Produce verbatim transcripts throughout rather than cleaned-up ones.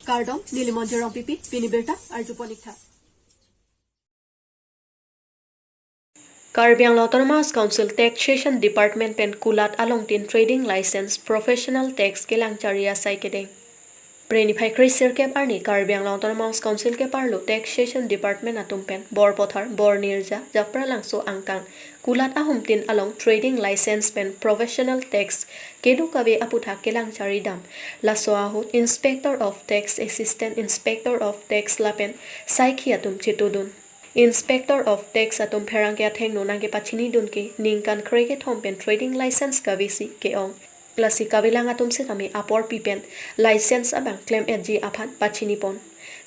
Kardom, neli Monjir Rongpipi, pini birta arjupon ik tha. Karbi Anglong Autonomous Council Taxation Department pen kulat alongtin trading license professional tax kelang chari asai kedeng. Phre niphai kre sirkep arni Karbi Anglong Autonomous Council keparlo Taxation Department atum pen Borpathar, Bornirja, Japralangso angkang kulat ahumtin along trading license pen professional tax kedo kave aputhak kelang chari dam. Laso ahut Inspector of Tax, Assistant Inspector of Tax lapen saikhi atum chetudun. Inspector of Tax atum pherangke athengno nangkepachinidun ke ningkan kre kethom pen trading license kavesi ke-ong. Lasi kavelang atum setame apor pi pen license abang klem-etji aphan pachinipon.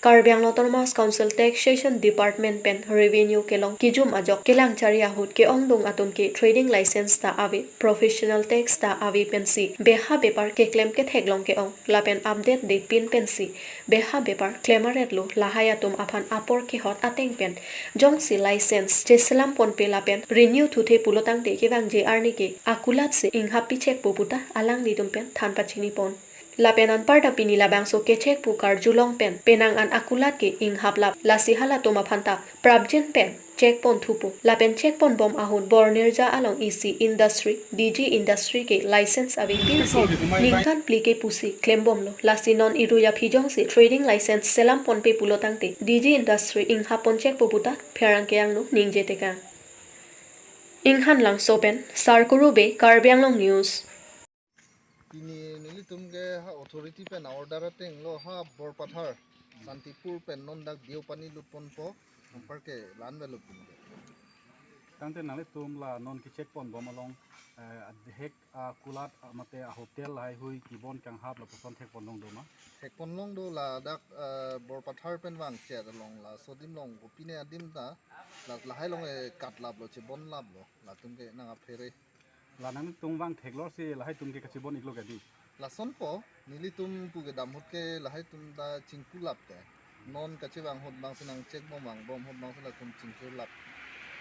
Karbi Anglong Autonomous Council Taxation Department pen Revenue kelong kijum ajok kelang chari ahut ke-ongdung atum ke trading license ta ave, professional tax ta ave pensi beha bepar keklem ketheklong ke-ong. Lapen update de pin pensi beha bepar klem aretlo, lahai atum aphan apor kehot ateng pen jongsi license cheselam ponpe lapen renew thuthe pulotangte kevangji arni ke akulatsi inghap pichekpo puta alanglitum pen than pachinipon. Lapen anparta pini labangso kechekpo karjulong pen penang an akulat ke inghaplap, lasi halatum aphanta prapjin pen check pon thupo. Lapen check ponbom ahut Bornirja along isi industry, D G industry ke license ave pinsi ningkan phli ke pusi klembomlo. Lasi non irui aphi jongsi trading license selam ponpe pulotangte D G industry inghap pon chekpo puta pherangke angno ningje tekang. Inghan Langso pen Sarkuru Bey, Karbi Anglong News. Pini nelitum ke ha authority pen order ateng lo ha Borpathar, Santipur pen non dak Deopani lut ponpo, anparke la-an avelo pini. Tangte nanglitum la non ke-check ponbom along, eh, adhek akulat, ah, mate ahotel lahaihui kebon kanghap lapuson thek ponlong do ma? Thek ponlong do, ladak, eh, Borpathar pen vangchet along laso adim along kopine adim ta la lahai along, eh, katlaplo, chebonlaplo, latum ke nang aphere. La nangtum vang theklor si lahai atum ke kachebon iklo kadi? Lasonpo, nelitum pu kedam ahut ke lahai atum ta chingkulap ke. Non kachevang ahut abangsi nang check bom, vangbom ahut abangsi latum chingkulap.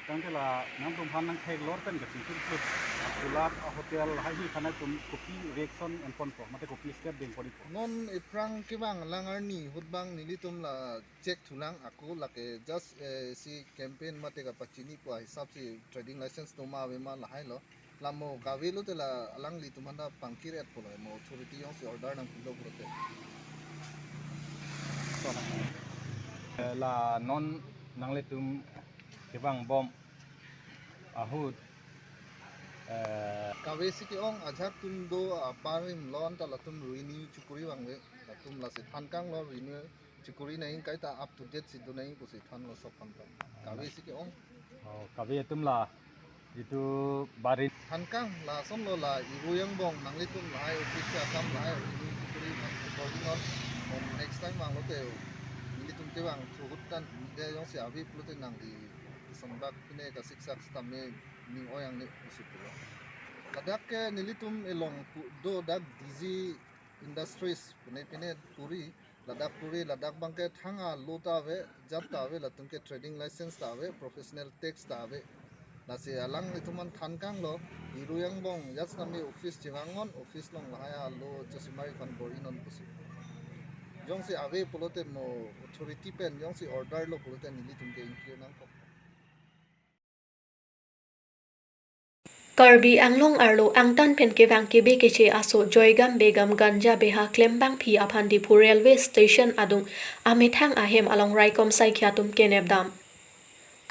Tangte la nangtum aphan nang theklor pen kachingkul ahut, akulat, ahotel lahaihui aphan nangtum kopi reaction en ponpo, mate kopi step deng pon ikpo? Non ephrang kevang lang arni ahut abang nelitum la check thulang, ako lake just, eh, si campaign mate kapachinipo ahisap si trading license do ma ave ma lahailo. Lamo kave lote la alanglitum aphan ta pangkir-etpo lo, mo authority jongsi order nangpilo pulote. Eh, la non nanglitum kevangbom ahut, eh, kavesi ke-ong ajahak atum do, abarim lon ta latum renew chekuri vangve, latum lasi thankanglo renew chekuri nangji, kaita up to date si do nangji pusi thanlo sok aphan ta. Kavesi ke-ong. Oh, kave atum la, itum barim. Thankang, lasonlo la irui angbong nanglitum lahai office akam lahai renew chekuri nang chekuri non. Om next time vanglote nelitum kevang thu ahut tangte jongsi ave pulote nangli sonbak pine kasiksak sitame ning oi angne pusi pulo. Ladak ke nelitum along pu-, do dak D G Industries pine pine puri, ladak puri, ladak abangke thang alo ta ave, jat ta ave, latum ke trading license ta ave, professional tax ta ave. Lasi alanglitum aphan thankanglo, irui angbong jat sitame office chevang non, office along lahai alo chosimari aphan bor-i non pusi. Jongsi ave pulote mo authority pen jongsi order lo pulote nelitum ke ingkir nangkok. Karbi Anglong arlo angtan pen kevang kebe keche aso Joygam Begum ganja beha klembangpi aphan Diphu railway station adung amethang ahem along raikom saikhi atum kenep dam.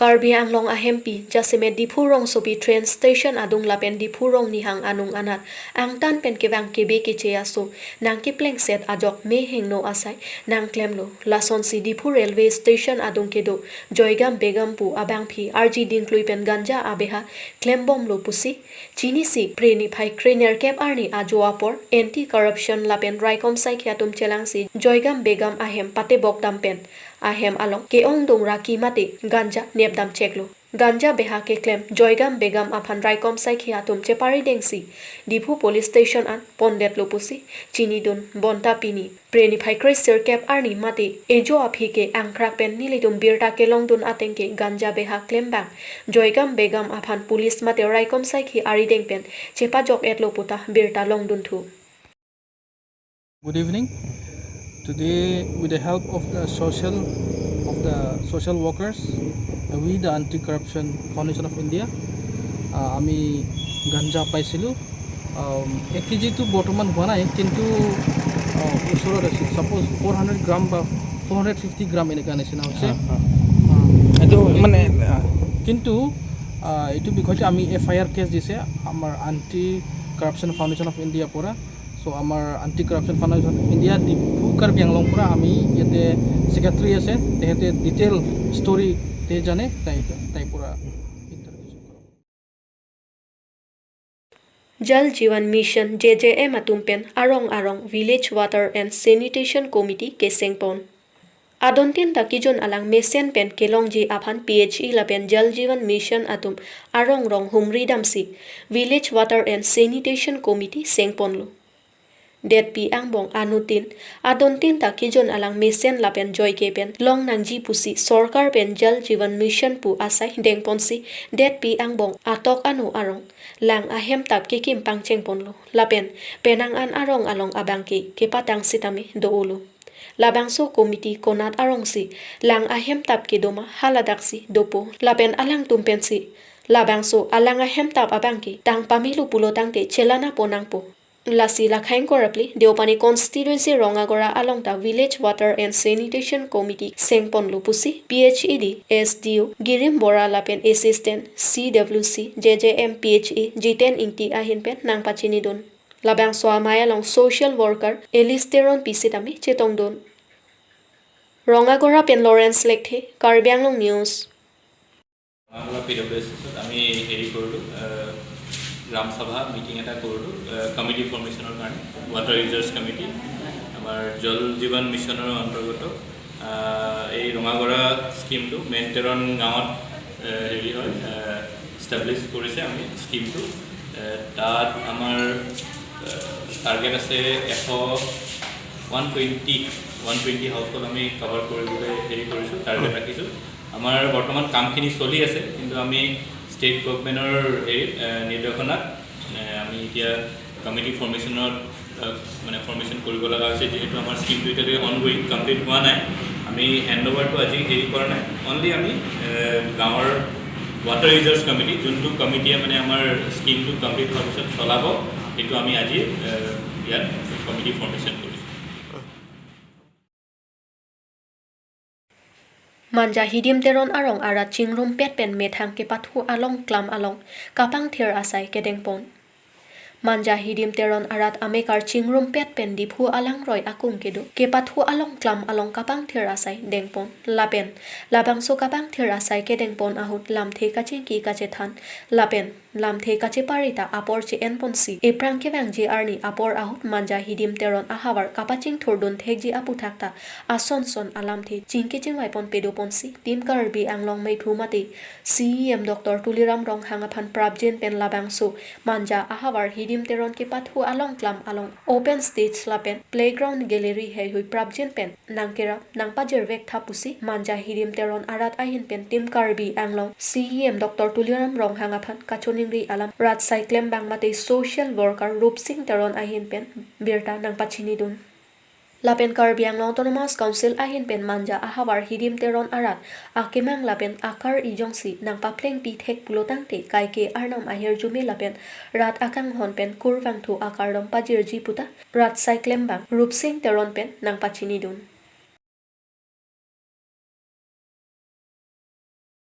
Karbi Anglong ahempi jasemet Diphu rongsopi train station adung lapen Diphu Rongnihang anung anat angtan pen kevang kebe keche aso nangkeplengset ajok mehingno asai nangklemlo. Lasonsi Diphu railway station adung kedo Joygam Begum pu abangpi arji dingklui pen ganja abeha klembomlo pusi chinisi phre niphai krenerkep arni ajo apor anti corruption lapen raikom saikhi atum chelangsi Joygam Begum ahem patebok dam pen ahem along ke-ongdung raki mate ganja nepdam cheklo. Ganja beha keklem Joygam Begum aphan raikom saikhi atum chepari dengsi Diphu police station an pondetlo pusi chinidun. Bonta pini phre niphai kre sirkep arni mate ejo aphi ke angkrak pen nelitum birta kelongdun ateng ke ganja beha klembang Joygam Begum aphan police mate raikom saikhi arideng pen chepajok-etlo puta birta longdunthu. Good evening. Today, with the help of the social, of the social workers, uh, we the Anti-Corruption Foundation of India, uh, আমি গাঞ্জা পাইছিলোঁ। আম, এক কেজিটো বৰ্তমান হোৱা নাই, কিন্তু, আহ, ওচৰত আছে। ছাপ'জ ফ'ৰ হাণ্ড্ৰেড গ্ৰাম বা ফ'ৰ হাণ্ড্ৰেড ফিফটি গ্ৰাম এনেকুৱা নিচিনা হৈছে। হা, হা। আহ, এইটো মানে, আহ, কিন্তু, আহ, এইটো বিষয়তে আমি এফ আই আৰ কেছ দিছে আমাৰ এণ্টি কাৰাপশ্যন ফাউণ্ডেশ্যন অফ ইণ্ডিয়াৰ পৰা। চ' আমাৰ anti corruption foundation India Diphu Karbi Anglong পৰা আমি ইয়াতে ছেক্ৰেটাৰী আছে, তেখেতে ডিটেইল ষ্টৰী তে জানে, তাই, তাই পৰা interview. Jal Jeevan Mission, J J M atum pen arong arong Village Water and Sanitation Committee kesengpon. Adontin ta kejun alang mesen pen kelongji aphan P H E lapen Jal Jeevan Mission atum arong rong humri damsi Village Water and Sanitation Committee sengponlo. Detpi angbong anuttin, adontin ta kejun alang mesen lapen joike pen long nangji pusi sorkar pen Jal Jeevan Mission pu asai dengponsi, detpi angbong atok anu arong lang ahem tap kekim pangchengponlo. Lapen penang an arong along abangke kepatang sitame do-olo. Labangso committee konat arongsi lang ahem tap kedo ma haladaksi dopo. Lapen alangtum pensi labangso alang ahem tap abangke tang pamelo pulo tangte chelana pon nangpo. Lasi lakhai ingkoi ra phli Deopani constituency Rongagora along ta Village Water and Sanitation Committee sengponlo pusi P H E di S D O Girim Bora lapen Assistant C W C J J M P H E Jiten Ingti ahin pen nangpachinidun. Labangso amei along social worker Alice Teronpi sitame chetongdun. Rongagora pen Lawrence Lekthe, Karbi Anglong News. Rangagora P W S এছত আমি হেৰি কৰিলোঁ, আহ, গ্ৰাম সভা মিটিং এটা কৰিলোঁ, আহ, কমিটি ফৰ্মেশ্যনৰ কাৰণে, ৱাটাৰ ইউজাৰ্ছ কমিটি, আমাৰ জল জীৱন মিছনৰ অন্তৰ্গত, আহ, এই ৰঙাগড়া স্কিমটো মেইন তেৰণ গাঁৱত, আহ, হেৰি হয়, আহ, এষ্টাব্লিছ কৰিছে আমি স্কিমটো। আহ, তাত আমাৰ, আহ, টাৰ্গেট আছে এশ, one twenty, one twenty household আমি কভাৰ কৰিবলৈ হেৰি কৰিছোঁ, টাৰ্গেট ৰাখিছোঁ। আমাৰ বৰ্তমান কামখিনি চলি আছে, কিন্তু আমি ষ্টেট গভৰ্ণমেণ্টৰ হেৰিত, আহ, নিৰ্দেশনাত, মানে, আমি এতিয়া কমিটি ফৰ্মেশ্যনত, আহ, মানে, ফৰ্মেশ্যন কৰিব লগা হৈছে, যিহেতু আমাৰ স্কিমটো এতিয়ালৈকে অনগয়িং, কমপ্লিট হোৱা নাই। আমি হেণ্ড অভাৰটো আজি হেৰি কৰা নাই, অনলি আমি, আহ, গাঁৱৰ ৱাটাৰ ইউজাৰ্ছ কমিটি, যোনটো কমিটিয়ে, মানে, আমাৰ স্কিমটো কমপ্লিট হোৱাৰ পিছত চলাব, সেইটো আমি আজি, আহ, ইয়াত কমিটি ফৰ্মেশ্যন কৰিছোঁ। Manja Hidim Teron arong arat chingrumpet pen methang kepathu along klam along kapangthir asai kedengpon. Manja Hidim Teron arat amekar chingrumpet pen Diphu alangroi akung kedo kepathu along klam along kapangthir asai dengpon. Lapen labangso kapangthir asai kedengpon ahut lamthe kachingki kachethan lapen lamthe kachepari ta apor che-enponsi, ephrang kevangji arni apor ahut Manja Hidim Teron ahavar kapachingthurdun thekji aputhak ta ason son alamthe chingki chingvaipon pedoponsi, Team Karbi Anglong meiphu mate C E M Doctor Tuliram Ronghang aphan prapjin pen labangso Manja ahavar Hidim Teron kepathu along klam along open stage lapen playground gallery heihui prapjin pen nangkerap nangpajirvek tha pusi Manja Hidim Teron arat ahin pen Team Karbi Anglong C E M Doctor Tuliram Ronghang aphan kachiningri alam rat saiklembang mate social worker Rupsing Teron ahin pen birta nangpachinidun. Lapen Karbi Anglong Autonomous Council ahin pen Manja ahavar Hidim Teron arat akemang lapen akar ejongsi nangpaplengpi thek pulo tangte kaike arnam ahirjume lapen rat akanghon pen kurvangthu akardom pajirji puta rat saiklembang Rupsing Teron pen nangpachinidun.